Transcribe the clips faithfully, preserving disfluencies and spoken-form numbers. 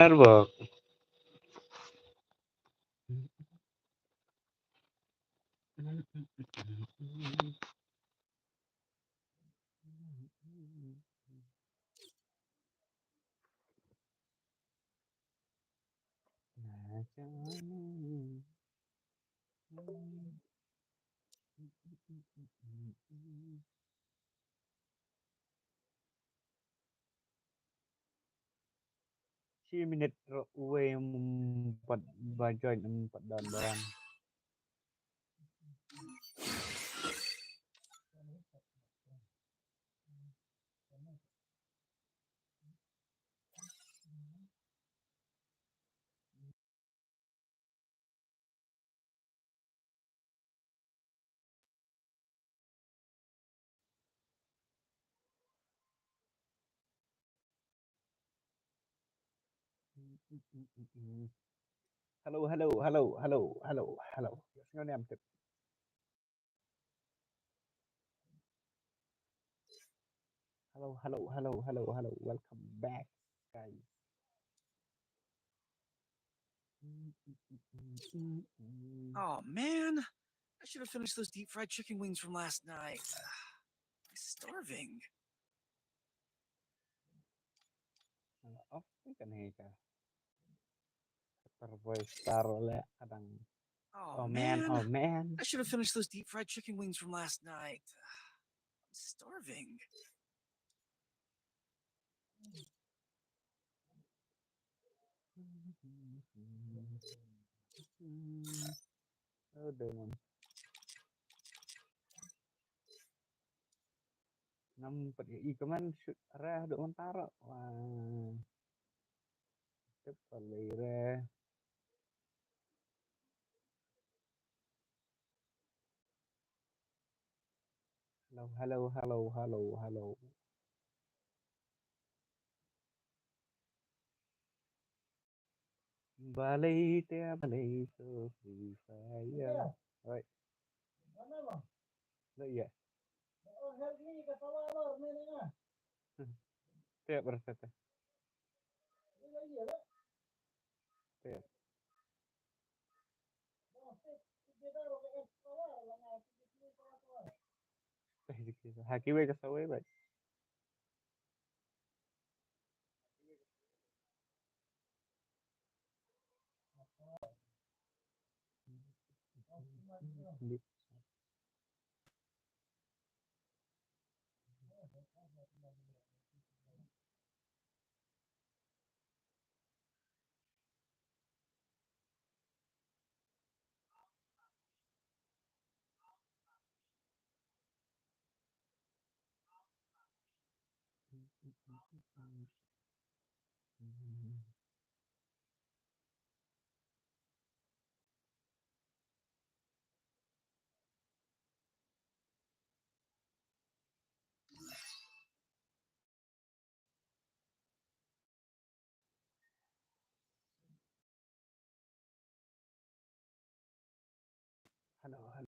Network. Shi minit ruh uwei, em, pat ba join, em, pat don don. Hello, hello, hello, hello, hello, hello. Yes, no name tip. Hello, hello, hello, hello, hello. Welcome back, guys. Oh man, I should have finished those deep fried chicken wings from last night. I'm starving. Off kan hi ka. Kata voice star le kadang. Oh, oh man, man, oh man. I should have finished those deep fried chicken wings from last night. I'm starving. Oh, Diamond. Ngam pat ïohi kumne, shoot areh haduh mynta ruh. Wah. Tip balei re. Hello, hello, hello, hello, hello. Balei te balei to Free Fire. Oi. Lo iya. Te berkata. Te. Ha kiwei ka sawei bad. Hello, hello.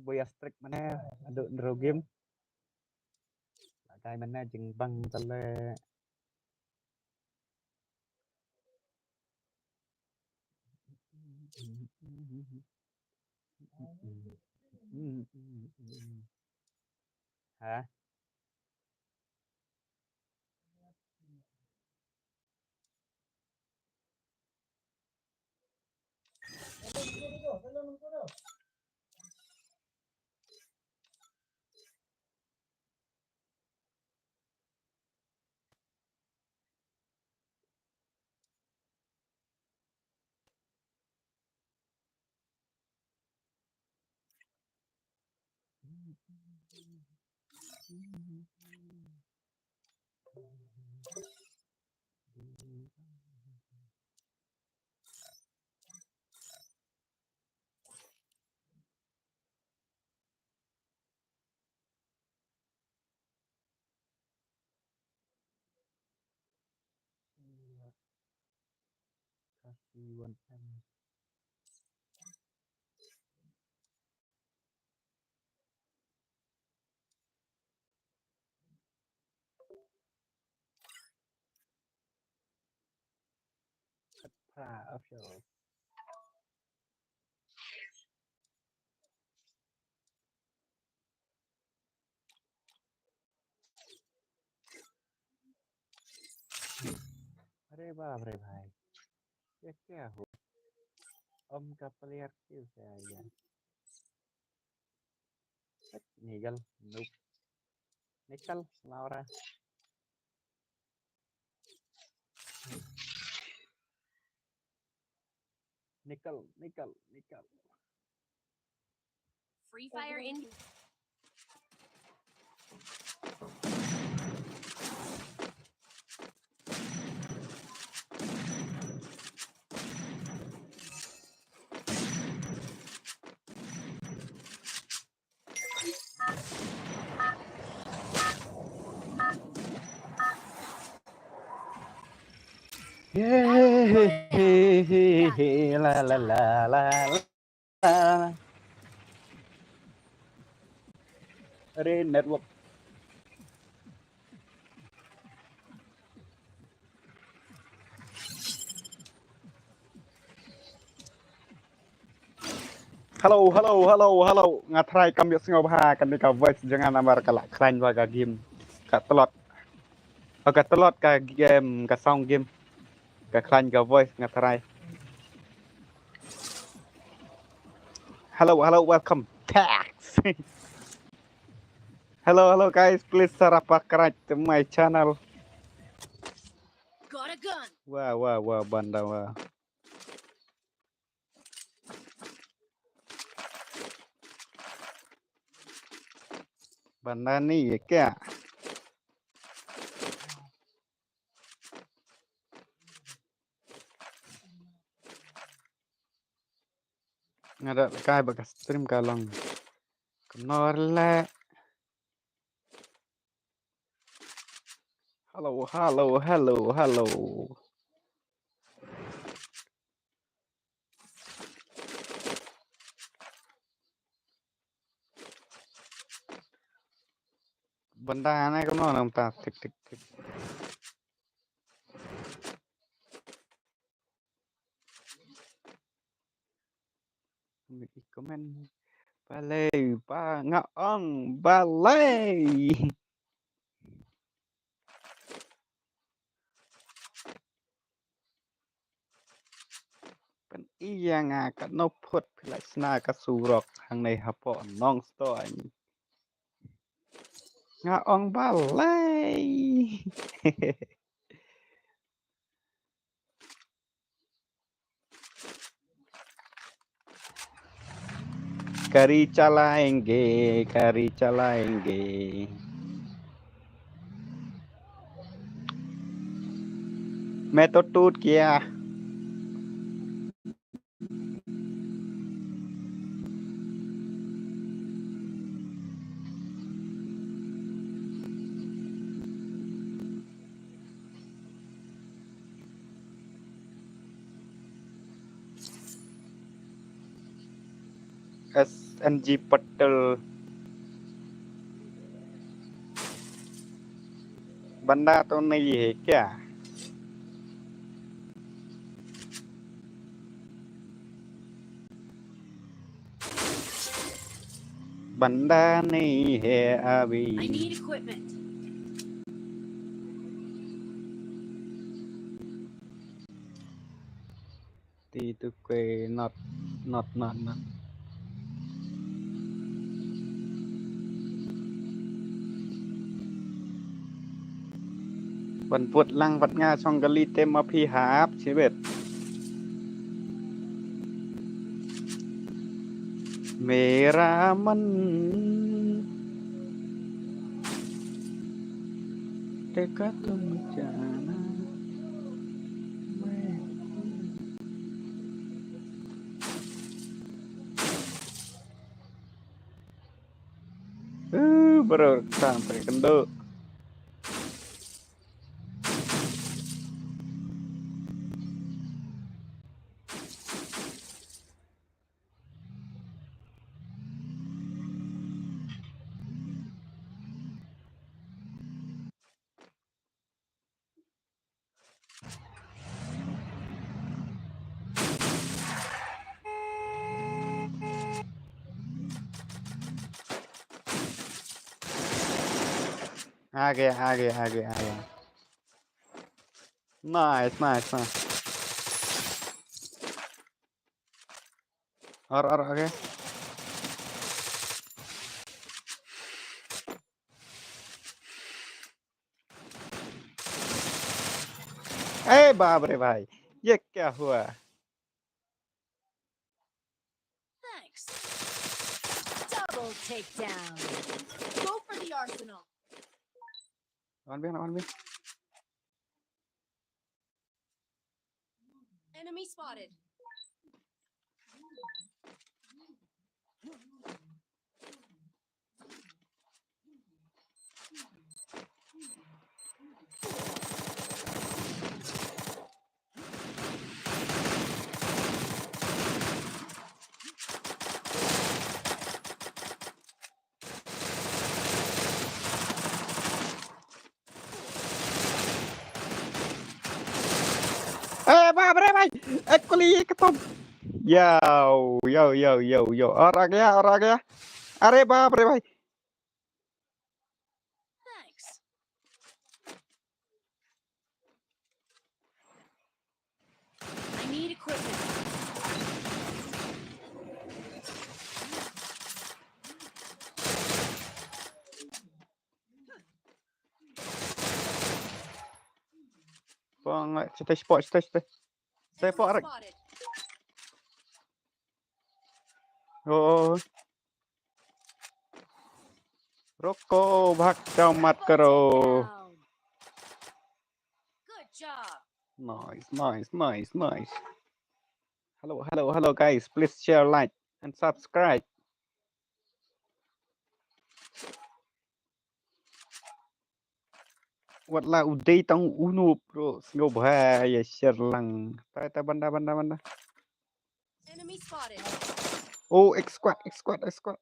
Boya strike mana? Aduh, draw game. Lagai mana jingbang tale. Ha? Kasi one M. Pra official. अरे बाप रे भाई, ये क्या हो? हम का प्लेयर कैसे आ गया? हट, निकल, नूब। निकल, लावरा। निकल, निकल, निकल। Free Fire in. Yay! La, la, la, la, la. Are network. Hello, hello, hello, hello. Nga try kam ïohsngew bha kane ka voice jong nga namar ka la khlaiñ bha ka game. Ka tlot. Oh, ka tlot ka game, ka sound game. Ka khlaiñ ka voice nga try. Hello, hello, welcome back. Hello, hello guys, please subscribe to my channel. Got a gun. Wah, wah, wah, banda wah. Banda ni ya kya? Nga da kai ba ka stream ka long. Kumno le. Hello, hello, hello, hello. Banda ne kumno namta tik tik tik. Comment. Balei ba nga ong balei. Pyn-i ïa nga katno phut phi la shna ka surok hangne hapoh Nongstoiñ. Nga ong balei. गाड़ी चलाएंगे, गाड़ी चलाएंगे। मैं तो टूट गया। S N G Patel. बंदा तो नहीं है क्या? बंदा नहीं है अभी। I need equipment. Ti tu kwe not, not, not, not. Ban put lang pat nga shong kali te ma phi hap shibit. मेरा मन देखा तुम जाना। Uh, bro, sampai kendo. आ गया, आ गया, आ गया, आ गया। Nice, nice, nice. और, और आगे। ए बाप रे भाई, ये क्या हुआ? Thanks. Double takedown. Go for the arsenal. One B, one B. Enemy spotted. ए बाप रे भाई, एक कुली एक तो। Yo, yo, yo, yo, yo, और आ गया, और आ गया। अरे बाप रे भाई। Thanks. I need equipment. Pang, stay spot, stay, stay. Stay spot, Rick. Oh. रुको, भाग जाओ, मत करो। Good job. Nice, nice, nice, nice. Hello, hello, hello, guys. Please share, like, and subscribe. Wat la u dei tang uno, bro. Sngew bha ïa share lang. Tai, tai, banda, banda, banda. Enemy spotted. Oh, X squad, X squad, X squad.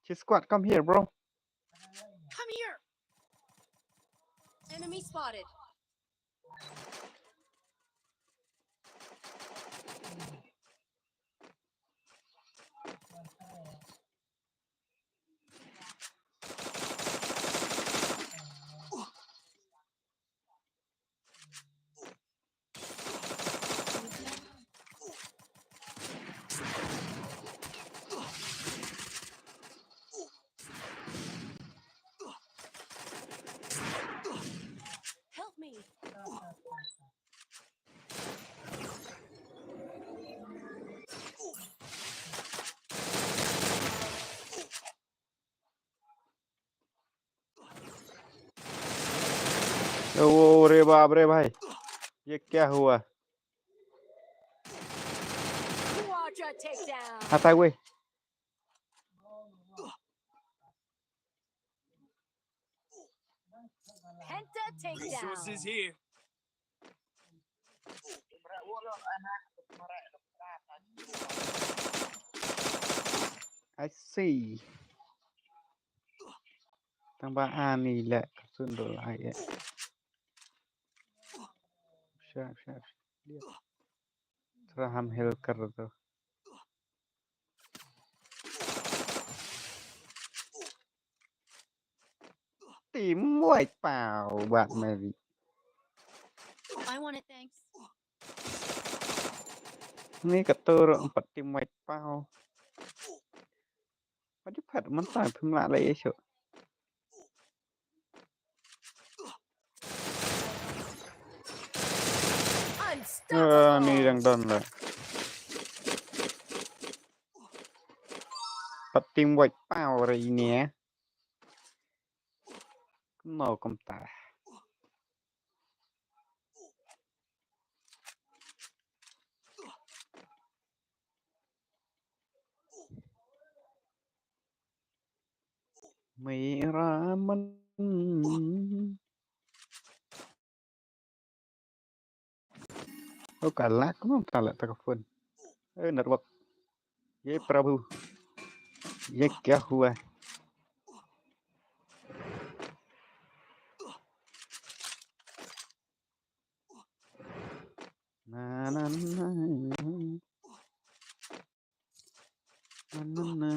She squad, come here, bro. Come here. Enemy spotted. Help me. ओ रे बाप रे भाई, ये क्या हुआ? Quadra takedown. Hata gue. Penta takedown. Resources here. I see. Tang ba ani leh ka sundul ai eh. Sha, sha, sha. Traham Hill kar to. Team White Power bat mari. I want it, thanks. Ni ka tur empat team White Power. Maju pat mentai pemlak lai esok. Ah, ni dang don lah. Pat team White Power ini eh. No kumta. Mei ramen. Oh, ka lag mo, ka lag ta ka phone. Eh, network. Ye Prabhu. Ye kya hua? Na, na, na. Na, na, na.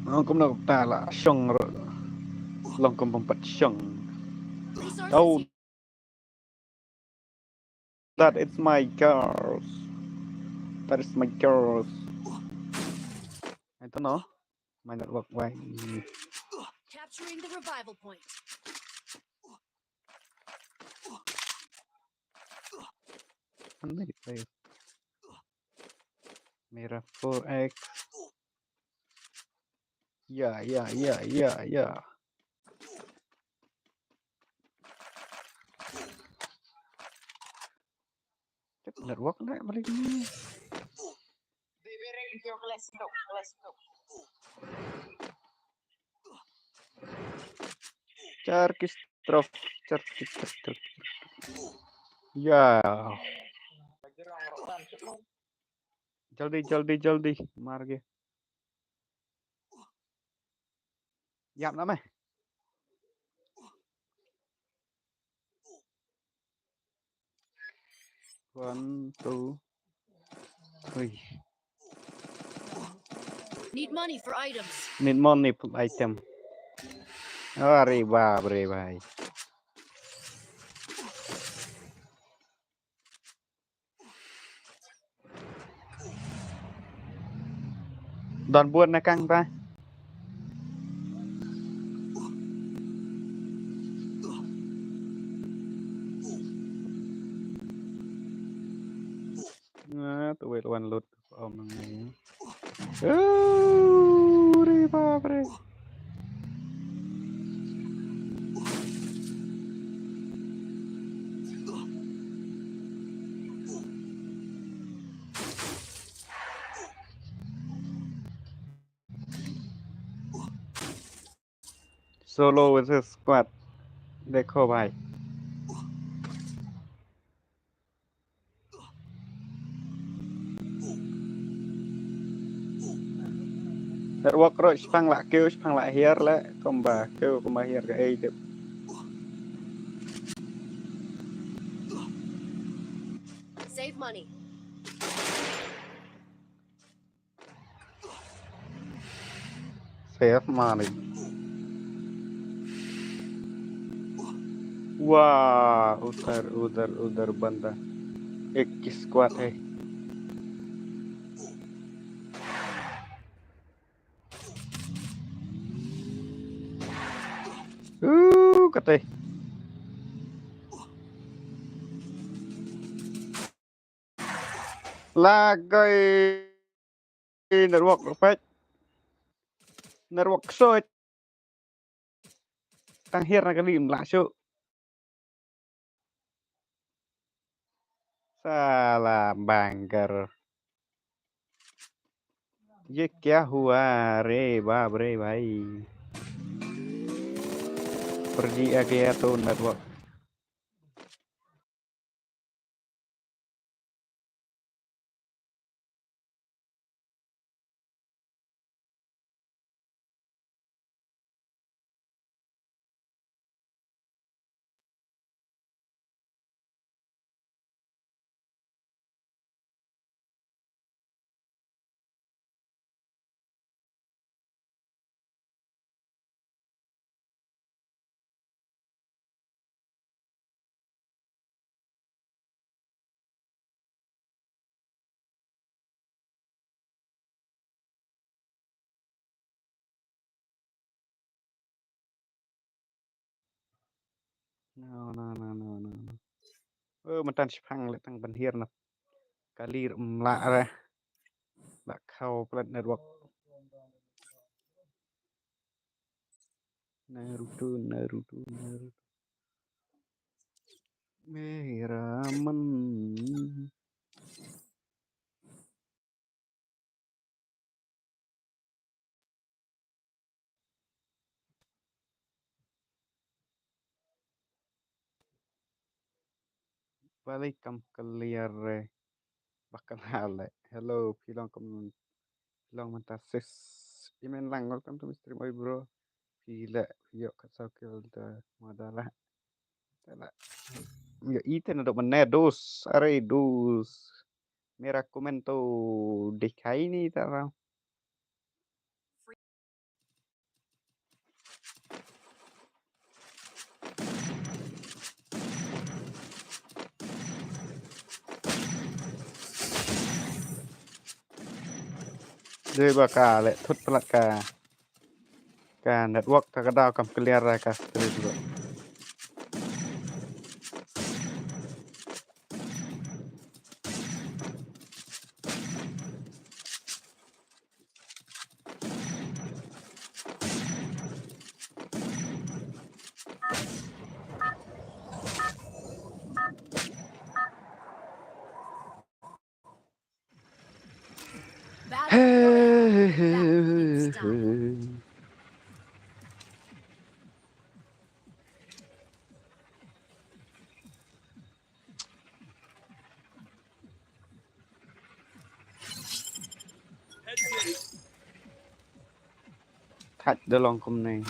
Long kumno ta la shong ro. Long kum pumpat shong. Resources Oh, here. that is my girls. That is my girls. I don't know. My network why. Capturing the revival point. Ano ito? Mira four X. Yeah, yeah, yeah, yeah, yeah. Cep network na balik ni. Charkistrof, charkistrof. Ya. Jaldi, jaldi, jaldi. Mar ge. Yap na meh. One, two, three. Need money for items. Need money for item. Are bap re bhai. Don bun na kang ta. Na tu wei wan lut. Om nang ni. Oh, re bap re. Solo versus squad. Dekho bhai. Network ruh shipang la kiew, shipang la hiar la kumba kiew kumba hiar ka ei dep. Save money. Save money. Wow, udhar, udhar, udhar banda. Ek hi squad hai. Uh, kate. Lagai network perfect. Network soi. Tang hiar na kali mla shu. Sala bangker. Ye kya hua re bap re bhai. Pergi a gaya tu network. No, no, no, no, no. Oh, mynta shipang le tang ban hiar na kali mla re. La khaw plat network. Naruto, Naruto, Naruto. Meraman. Balik kam clear re. Bakal hale. Hello, phi long kam long mynta sis. Imen lang, welcome to my stream, oi bro. Phi le, phi yok kat sau kel da madala. Tala. Yo ite na dok mene dos, are dos. Mera komento dekhai ni tara. Dei ba ka leh thut palat ka, ka network ka, ka daw kam clear ra ka stream ruh. Thait da long kumne.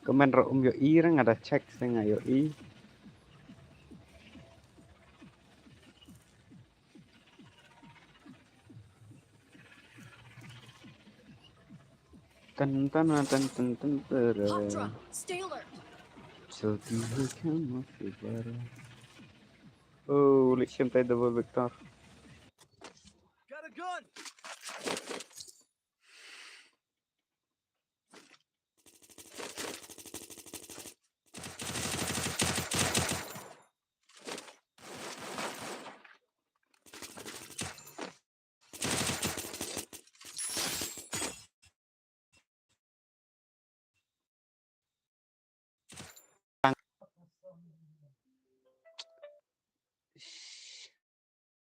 Comment ruh um ïohi, nga da check se nga ïohi. Tan tan tan tan tan tan. Hot drop. Stay alert. Choti hai kya mafibara. Oh, Lixian tai double vector. Got a gun.